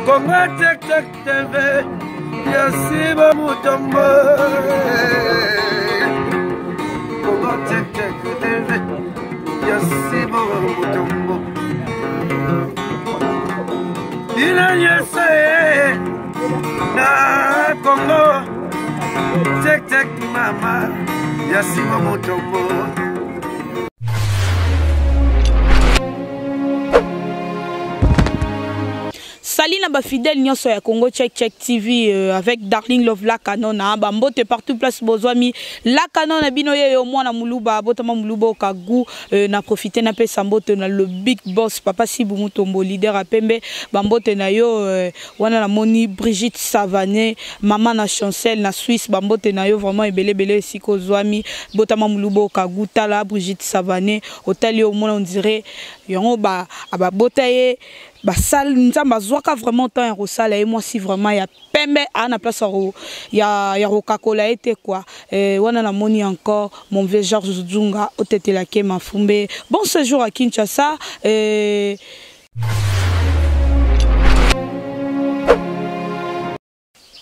Congo Check Check TV ya Siba Mutombo. Congo Check Check TV ya Siba Mutombo. Bino nyonso ye na Congo Check Check mama ya Siba Mutombo. Salut na ba fidèles nyonso ya Congo Check Check TV euh, avec Darling Love la Canon ba mbote partout place bozwami la Canon na bino yeyo mwana muluba botama muluba okagu euh, na profiter na pesa mbote na le big boss papa Sibu Mutombo leader à pembe ba mbote na yo euh, wana na moni Brigitte Savané maman na Chancel na Suisse ba mbote na yo vraiment ebele ebele esika ozwami botama muluba okagu tala Brigitte Savané otali yo mona on dirait yango ba ababota ye basal nzambe azwaka vraiment temps ya kosala ye mwasi vraiment ya pembe aa na place ya, ya kokakola ye te quoi. Eh, wana namoni encore mon vieux Georges Zunga otetelake mafumbe bon séjour à Kinshasa. Eh,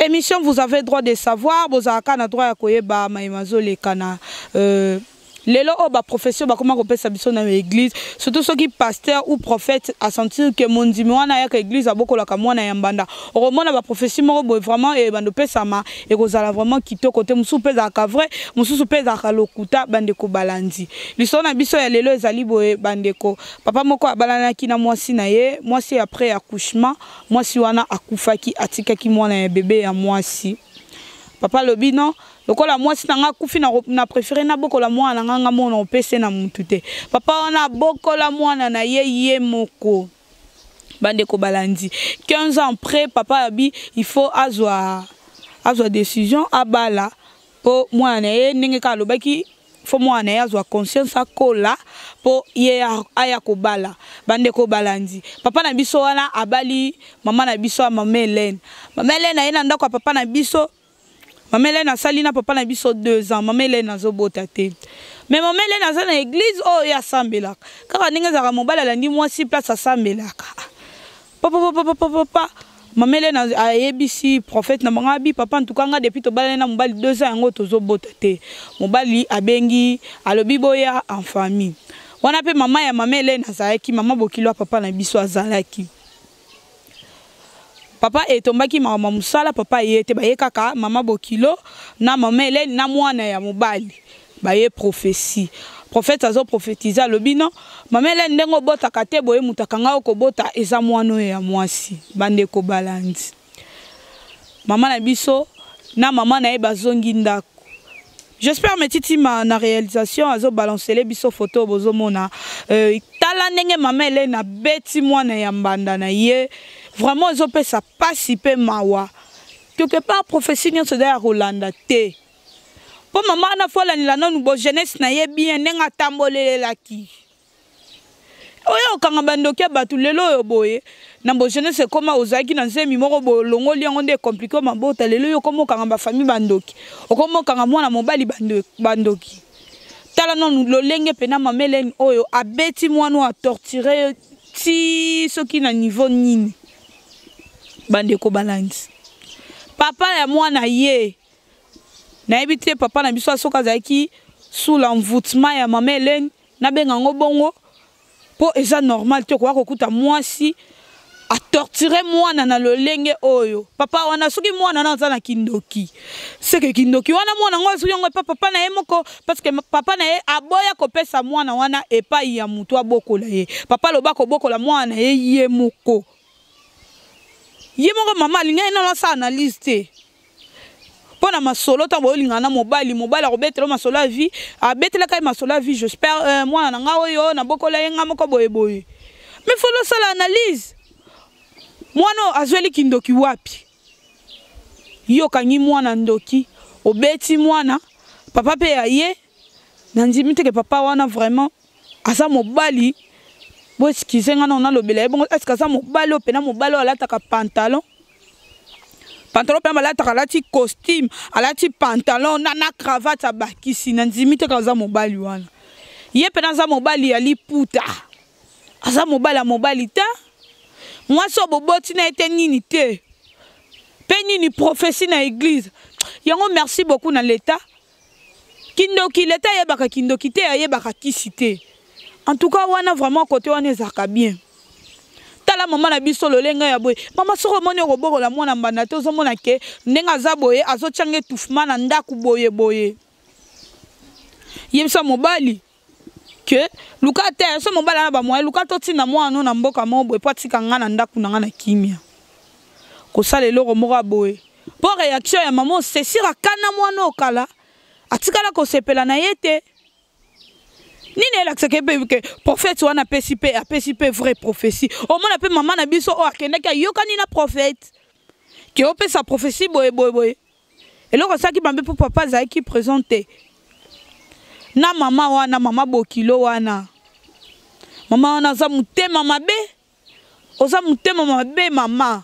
émission vous avez droit de savoir bozalaka na droit ya koyeba maye mazoleka na euh, lelo oyo baprofession bakoma kopesa biso na église, surtout soki pasteur ou prophète asentir ke mondimi wana ayaka église abokolaka mwana ya mbanda, okomona baprofession moko boye vraiment ebanda opesama, ekozala vraiment kitoko te. Mosusu mpe ezalaka vrai, mosusu mpe ezalaka lokuta. Bandeko balandi, lisolo na biso ya lelo ezali boye. Bandeko, papa moko abalanaki na mwasi na ye. Mwasi, après accouchement, mwasi wana akufaki, atikaki mwana ya bebe ya mwasi. Papa alobi: non, lokola mwasi na nga akufi, na, na préféré nabokola mwana na nga nga mona opese na mutu te. Papa wana abokola mwana na ye ye moko. Bandeko balandi, 15 ans après, papa abi il faut azwa décision, abala mpo mwana na ye. Ndenge kaka alobaki, fo mwana na ye azwa conscience, akola mpo ye aya kobala. Bandeko balandi, papa na biso wana abali mama na biso ya mama Helene. Mama Helene aye na ndako ya papa na biso. Mama Helene asali na papa na biso 2 ans. Mama Helene azobota te, mais mama Helene aza na église oyo ye asambelaka. Kaka ndenge ezalaka, mobali alandi mwasi place asambelaka. Papapapapapa, mama Helene ayebisi prophète na bango, abi: papa, en tout cas nga depuis tobalani na mobali 2 ans yango, tozobota te. Mobali abengi, alobi boya en famille. Wana mpe mama ya mama Helene azalaki, mama bokilo ya papa na biso azalaki. Papa etombaki makambo ya mosala, papa ye te. Baye kaka mama bokilo na mama Helene na mwana ya mobali. Baye prophétie, prophète azoprophétise, alobi: non, mama Helene, ndenge obotaka te boye, moto akanga yo kobota eza mwana oyo ya mwasi. Bandeko balandi, mama na biso na mama na ye bazongi ndako. J'espère metitima na réalisation azobalancele biso photo. Bozomona tala ndenge mama Helene abeti mwana ya mbanda na ye. Vraiment ezopesa pasi mpe mawa. Quelque part, prophétie nyonso eza ya kolanda te, mpo mama wana fo alandela nanu bo jeunesse na ye bien, ndenge atambolelelaki oyo okanga bandoki ya bato. Lelo oyo boye na bo jeunesse ekoma, ozalaki na nzemi moko boye, olongoli yango nde ecompliquer mabota. Lelo oyo okoma okanga bafamille bandoki, okoma okanga mwana mobali bandoki. Tala nanu lolenge mpena mama Helene oyo abeti mwana oyo, atorture ti soki na niveau nini. Bandeko balandi, papa ya mwana ye, nayebi te papa na biso soki azalaki sous l'envoûtement ya mama Helene, nabenga yango bongo, mpo eza normal te koya kokuta mwasi atorture mwana na lolenge oyo. Papa wana, soki mwana wana aza na kindoki, seke kindoki wana mwana yango azwi yango epa papa na ye moko, parce que papa na ye aboya kopesa mwana wana epai ya motu abokola ye. Papa aloba kobokola mwana na ye ye moko, ye moko. Mama alingaki nano asala analyse te mpo na masolo. Ntango boyolingana na mobali, mobali akobetela masolo ya vie, abetelaka ye masolo ya vie: j'espère mwana na nga oyo nabokola ye nga moko boyeboye. Mais faut losala analyse, mwana oyo azweli kindoki wapi? Yo okangi mwana ndoki, obeti mwana. Papa mpe ya ye, nandimi teke papa wana vraiment aza mobali. Bo excuse nga na nalobela ye bongo. Est-ce aza mobali oyo mpena mobali oyo alataka pantalon? Pantalon mpe balataka, alati costume, alati pantalon na cravate, abakisi. Nandimi te aza mobali wana. Ye mpena aza mobali ya liputa, aza mobali ya mobali te. Mwasi oyo boboti na ye te nini te mpe nini prophetie na eglise yango. Merci beaucoup na leta. Kindoki, leta ayebaka kindoki te, ayebaka kisi te. En tout cas wana vraiment, côté wana ezalaka bien. Tala mama na biso, lolenge ya boye. Mama, soki omoni okobokola mwana mbanda te, ozomona ke ndenge aza boye, azotianga étouffement na ndako boye boye, yebisa mobali ke luka te. So mobali ana bamoye, luka totinda mwana no na mboka moko boye mpo atika nga na ndako na nga na kimia. Kosala eloko moko ya boye mpo réaction ya mama, c'est sûr akana mwana okala atikala kosepela na ye te. Nini elakisaka mpe ke prophète wana apesi mpe, apesi mpe vraie prophétie? Omona mpe mama na biso oyo akendaki, ayokani na prophète ke opesa prophétie boye boye boye. Eloko asalaki mabe mpo papa azalaki présent te na mama wana, mama bokilo wana. Mama wana aza motema mabe, oza motema mabe mama.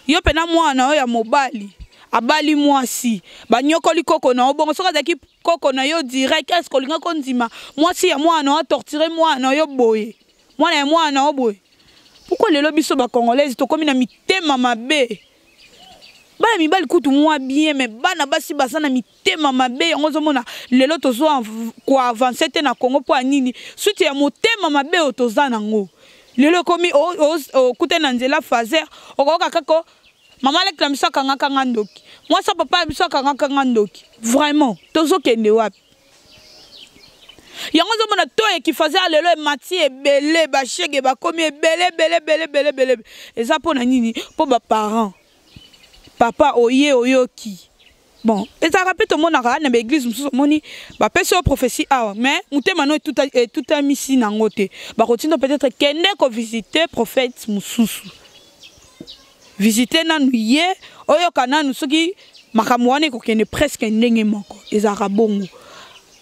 Yo mpe na mwana oyo ya mobali abali mwasi, banyokoli koko na yo bongo. Soki azalaki koko na yo direct, est ce olinga kondima mwasi ya mwana oyo atorture mwana yo boye, mwana ya mwana yo boye? Pourquoi lelo biso bacongolaise tokómi na mitema mabe? Bana mibali kutu mwa bien, mais bana basi baza na mitema mabe. Yango ozomona lelo tozwa koavancer te na Congo. Mpo ya nini? Suite ya motema mabe oyo toza nango. Lelo ekomi okutani na nzela faser, okoyoka kaka: "Mama leki na biso akangaka nga ndoki, mwasi ya papa ya biso akangaka nga ndoki." Vraiment, tozokende wapi? Yango ozomona to ekifaze ya lelo emati ebele, bashege bakomi ebele ebele ebele ebele ebele. Eza mpo na nini? Mpo baparent, papa oye oyoki. Bon, ezalaka mpe tomonaka na baeglise mosusu, omoni bapesi yo prophétie awa, mais motema no etutamisi nango te. Bakotinda peut-être kende kovisite prophète mosusu, visite nanu ye, oyoka nanu soki makambo wana ekokende presque ndenge moko. Ezalaka bongo.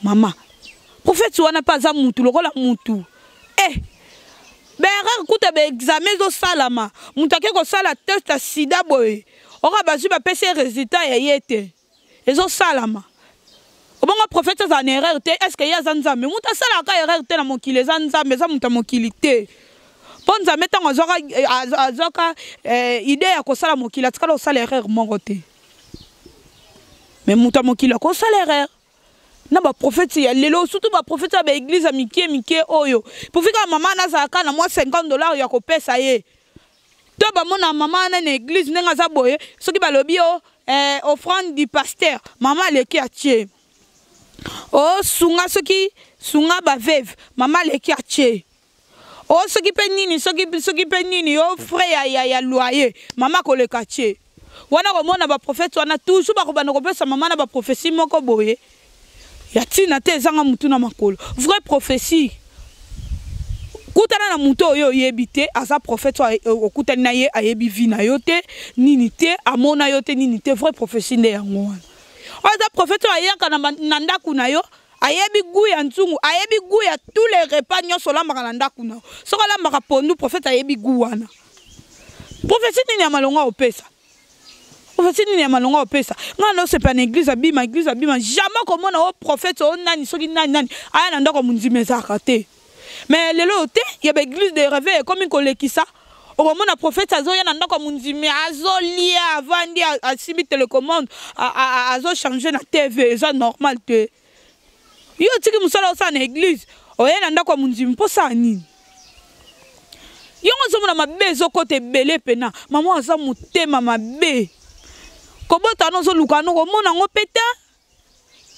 Mama prophète wana mpe aza mutu lokola mutu. Eh, baerreur kuta, baexamen ezosalama, moto ake kosala test ya sida boye, oka bazwi, bapesi ye résultat ya ye te. Ezosalama obongo. Prophète azala na erreur te? Est ce que ye aza Nzambe? Moto asalaka erreur te na mokili eza Nzambe, eza moto ya mokili te. Mpo Nzambe ntango azwaka idée ya kosala mokili, atikala kosala erreur moko te. Mais moto ya mokili akosala erreur. Na baprofete ya lelo, surtout baprofete ya baeglise ya mike mike oyo, pourvu kaka mama nazalaka na mwa 50 $ ya kopesa ye, to bamona mama wana na église ndenge aza boye, soki balobi o offrande du pasteur, mama aleki atie o sunga, soki sunga baveuve, mama aleki atie o soki mpe nini, soki mpe nini, o frais ya loyer, mama koleka tie wana. Komona baprofete wana toujours bakobanda kopesa mama na baprophétie moko boye ya ntina te, ezanga mutu na makolo. Vraie prophétie, kutana na motu oyo oyebi te aza prophète. Oyo okutani na ye, ayebi vie na yo te, nini te, amona yo te, nini te. Vraie prophétie nde yango wana. Oyo aza prophète oyo ayaka na ndako na yo, ayebi goût ya nzungu, ayebi goût ya tous les repas nyonso olambaka na ndako na yo. Soki olambaka pondu, prophète ayebi goût wana. Prophétie nini ya malonga opesa? Prophétie nini ya malonga opesa? Ngai naosepa na église abima, église abima, jamais komona o prophète o nani, soki nani nani aya na ndako mondimi, ezalaka te. Mais lelo te, ya baeglise de réveil ekomi kolekisa, okomona prophète azoya na ndako ya mondimi, azolia, avandi, asimbi télécommande, azochange na TV. Eza normal te. Yo otiki mosala osala na église, oye na ndako ya mondimi mpo sala nini? Yango ozomona mabe ezokota ebele mpena. Mama aza motema mabe. Kobota wana ozoluka no komona yango mpe te.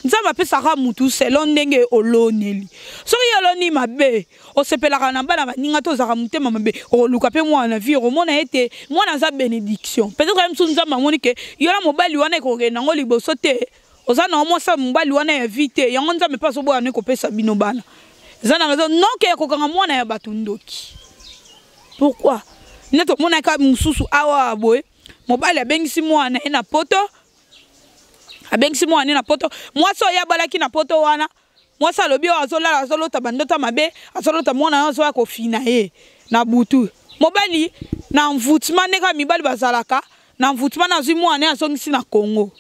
Nzambe apesaka mutu selon ndenge oloneli. Soki yo oloni mabe, osepelaka na bana baninga te, ozalaka motema mabe, okoluka mpe mwana vie, okomona ete mwana aza bénédiction. Peut-être ye mosusu Nzambe amoni ke yo na mobali wana ekokende yango liboso te, oza na mwasi mobali wana ya vie te, yango Nzambe mpe azoboya no ekopesa bino bana. Eza na raison noke ya kokanga mwana ya bato ndoki. Pourquoi? Nde tomonaka mosusu awa boye, mobali abengisi mwana ye na poto, abengisi mwana ye na poto. Mwasi oyo abalaki na poto wana, mwasi alobi oyo azolala, azolota bandota mabe, azolota mwana oyo azoya kofina ye na butu. Mobali na envoûtement, ndenge mibali bazalaka na envoûtement, nazwi mwana ye, azongisi na Congo.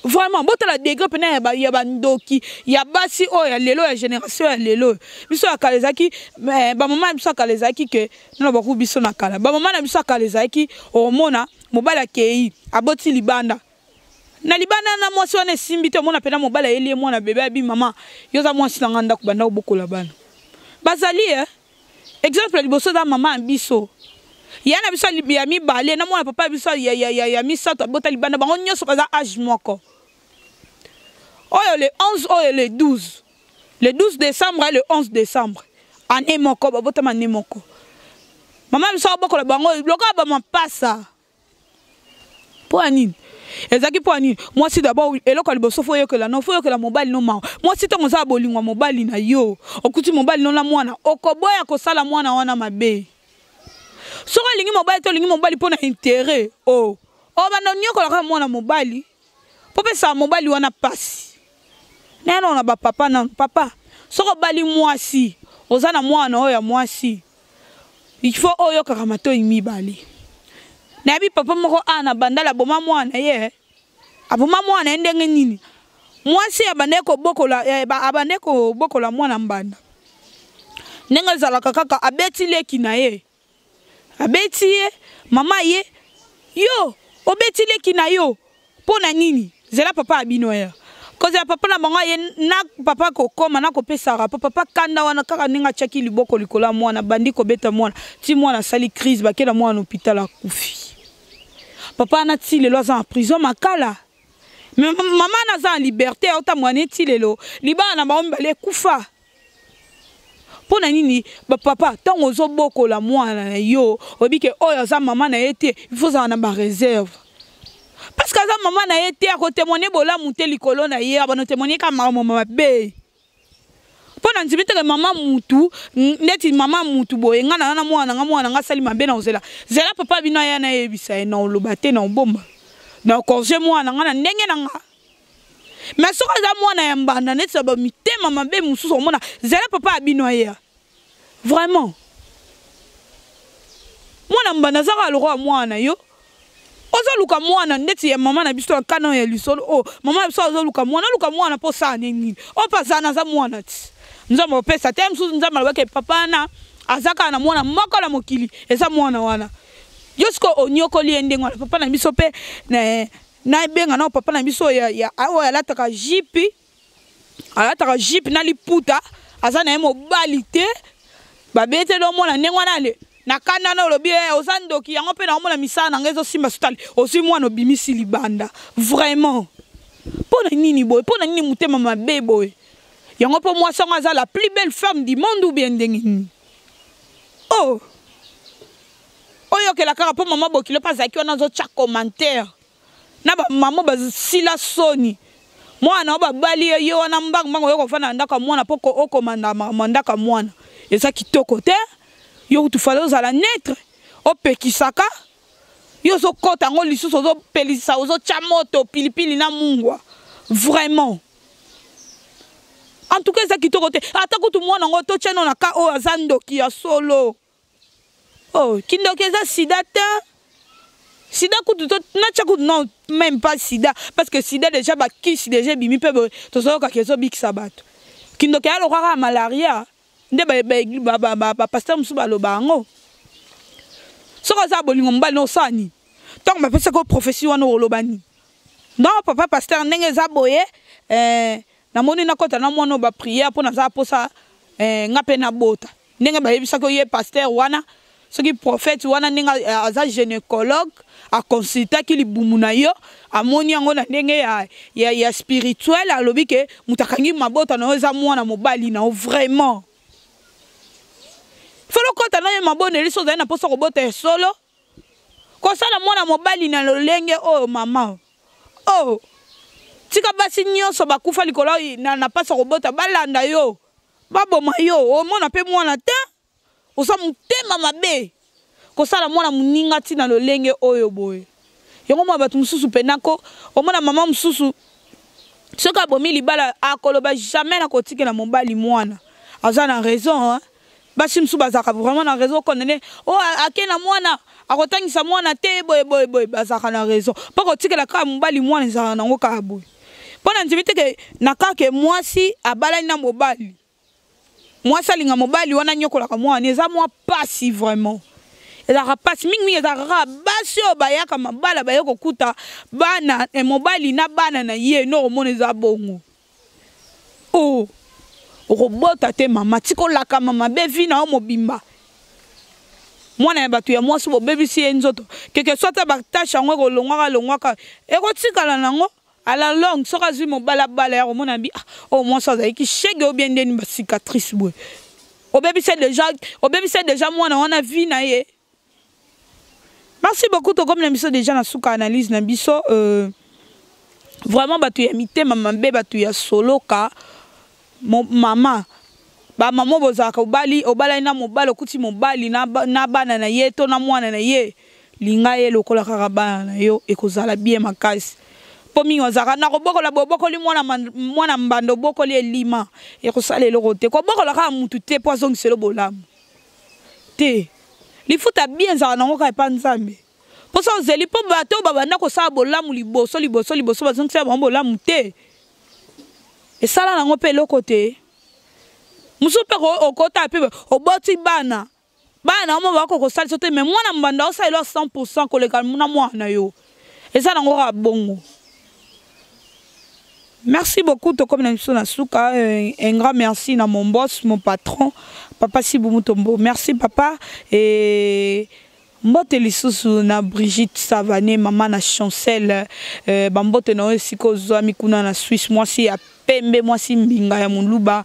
Vraiment, botala degré pena ya ba ya bandoki ya basi oyo ya lelo ya génération ya lelo. Biso ya kala ezalaki eh, ba mama na biso ya kala ezalaki ke nano baku biso na kala. Ba mama na biso ya kala ezalaki omona mobali akei aboti libanda. Na libanda na mwasi wana esimbi te omona pena mobali ayeli ye mwana bebe abi mama yo oza mwasi na nga ndako banda obokola bana. Bazali eh Exemple ya liboso eza mama ya biso ya na biso ya mibale na mwana papa ya biso ya, ya, ya, ya misato abota libanda bango nyonso baza age moko oyo le 11 oyo le 12 le 12 décembre le 11 décembre année moko babotama année moko mama ya biso abokola bango lokola bamapasa mpo ya nini ezalaki mpo ya nini mwasi dabord eloko ya liboso fo oyokela no fo oyokela mobali no mawa mwasi ntango oza bolingo ya mobali na yo okuti mobali no na mwana okoboya kosala mwana wana mabe soki olingi mobali te olingi mobali mpo na interet o oh. obanda onyokola kaka mwana mobali mpo pesaka mobali wana mpasi nayano na bapapa nano papa soki obali mwasi oza na mwana oyo ya mwasi il faut oyokaka matoi mibale nayebi papa moko a na bandala aboma mwana ye aboma mwana ye ndenge nini mwasi abandaki kobokola eh, abandaki kobokola mwana mbanda ndenge ezalaka kaka abeti leki na ye abeti ye mama ye yo obeti leki na yo mpo na nini zela papa ya bino ya kozela papa na bango aye na papa kokoma na kopesa rapport papa kanda wana kaka ndenge atiaki liboko likolo ya mwana bandi kobeta mwana ti mwana asali crise bake na mwana na hôpital akufi papa wana ti lelo aza na prison makala me mama wana aza na liberté aotambola ne ti lelo libala na bango mibale ekufa mpo na nini bapapa ntango ozobokola mwana na yo oyebi ke oyo aza mama na ye te il faut ozala na bareserve parce que aza mama na ye te akotemoigne bolamu te likolo na ye abana otemoigne kaka makambo mabe mpo na ndimi teke mama mutu neti mama mutu boye ngai na na mwana nga mwana nga asali mabe na ozela zela papa bino aya nayebisa ye na oloba te na obomba na okorge mwana nga na ndenge na nga mais soki aza mwana ya mbanda neti na bamitema mabe mosusu omona zela papa ya bino aya vraiment mwana mbanda aza kaka lokola mwana yo ozoluka mwana ndeti ya mama na biso ya kana ya lisolo oyo oh, mama na biso azoluka mwana oluka mwana mpo osala nde nini oyo mpe aza naza mwana ti nzambe opesa te mosusu nzambe alobaki papa wana aza kaka na mwana moko na mokili eza mwana wana yo sikoyo onyokoli ye ndenge wana papa na biso mpe nabenga nao papa na biso oyo alataka jipi alataka jipe na liputa aza na ye mobali te babeteli omona ndenge wana ale na kanda na olobi eh, oza ndoki yango mpe naomona misala na ngai ezosimba sotali ozwi mwana obimisi libanda vraiment mpo na nini boye mpo na nini motema mabe boye yango mpo mwasi yango aza la plus belle femme du monde ou bien ndenge nini oh oyokela kaka mpo mama bokilo mpe azalaki wana azotya commentaire na bamama basila soni mwana oyo babali ye ye wana mbangu mbangu oye kofanda na ndako ya mwana mpo okomanda makambo ya ndako ya mwana eza kitoko te yo kutu fale ozala neutre opekisaka yo ozokɔta yango lisusu ozopelisa ozotya moto pilipili na mungwa vraiment en tout cas eza kitoko te ata kutu mwana yango totya no na ka oyo aza ndoki ya solo Oh, kindoki eza sida te. Sida kutu to natya kutu non même pas sida parce que sida déjà bakisi déjà ebimi mpe tozoyoka ke ezobikisa bato. Kindoki ya lokola kaka malaria nde bapasteur mosusu baloba yango. Soki oza bolingo mobali na osala nini? Ntango bapesaki yo prophetie wana oloba nini? Non papa pasteur ndenge eza boye eh, namoni nakota na mwana oyo bapriere mpo naza mposa eh, nga mpe nabota. Ndenge bayebisaki yo ye pasteur wana soki prophète wana ndenge aza gynécologue aconsultaki libumu na yo amoni yango na ndenge ya, ya, ya spirituel alobi ke moto akangi mabota na yo eza mwana mobali na yo vraiment folo kota na ye mabondeli so ozali na mposa kobota ya solo kosala mwana mobali na lolenge oyo mama oh tika basi nyonso bakufa likolo na, na mpasi ya kobota balanda yo baboma yo omona mpe mwana te oza motema mabe kosala mwana moninga ntina lolenge oyo boye yango mwa bato mosusu mpena ko omona mama mosusu soki abomi libala akoloba jamais nakotikela mobali mwana aza na raison hein? Basi mosusu bazalaka vraiment na raison okondane o oh, ake na mwana akotangisa mwana te boye boye boye, bazalaka na raison mpo kotikela kaka mobali mwana ezalaka nango kaka boye. Mpo na ndimi te ke na kaka mwasi abalani na mobali, mwasi alinga mobali wana anyokolaka mwana, eza mwa pasi vraiment, ezalaka pasi mingimingi. Ezalaka kaka basi oyo bayaka mabala baye kokuta bana eh, mobali na bana na ye no komona eza bongo. O oh, okobota te mama, tika olakama mabe vi na yo mobimba. Mwana ya bato ya mwasi bobebisi ye nzoto, keke so ata batashe yango ekolongwaka longwaka, ekotikala nango à la longue. Soki azwi mobali abala ya komona bi ah, oyo oh, mwasi azalaki shege obie ndeni bacicatrice boye, obebisa deja, obebisa deja mwana wana vie na ye. Merci beaucoup, tokomi na biso deja na suka analyse na biso. Vraiment bato ya mitema mabe, bato ya soloka mama, bamama bozalaka obali, obalani na mobali, okuti mobali na, na bana na ye to na mwana na ye, linga ye lokola kaka bana na yo, ekozala bien makasi. Mpo mingi ozalaka na kobokola, bobokoli mwana, mwana mbanda, obokoli elima, ekosala eloko te. Kobokola kaka mutu te mpo azongiselo bolamu te. Lifuta bien ezalaka nango kaka epa Nzambe. Mposa ozeli mpo bato oyo babanda kosala bolamu liboso liboso liboso bazongisela bango bolamu te, esala nango mpe eloko te. Mosusu mpe okota mpe oboti bana, bana na yo bako kosalisa te, mais mwana mbanda osalela 100% koleka na mwana na yo, eza nango kaka bongo. Merci beaucoup, tokomi na biso na suka. Un grand merci na mon boss, mon patron, papa Sibu Mutombo. Merci papa. Et mbote lisusu na Brigitte Savané, mama na Chancel, bambote na oyo esika ozwami kuna na Suisse, mwasi ya pembe, mwasi mbinga ya moluba,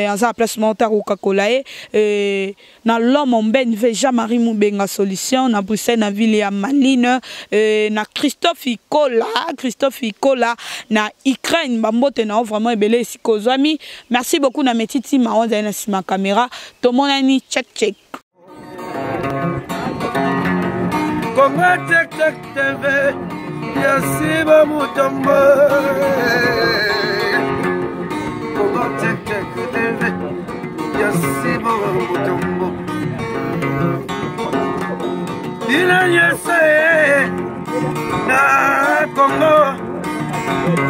aza place moko te akokakola ye. Na l'homme Mbenve Jean-Marie Mubenga Solution na Bruxelles na ville ya Maline, na Christophe Ikola, Christophe Ikola na Ukraine, bambote na vraiment ebele esika ozwami. Merci beaucoup na Metiti Maonza na sima caméra, tomonani, check check. Congo Check Check TV, Yasiba Mutombo. Congo Check Check TV, Yasiba Mutombo. Ina nyese na Congo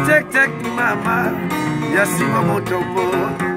Check Check mama, Yasiba Mutombo.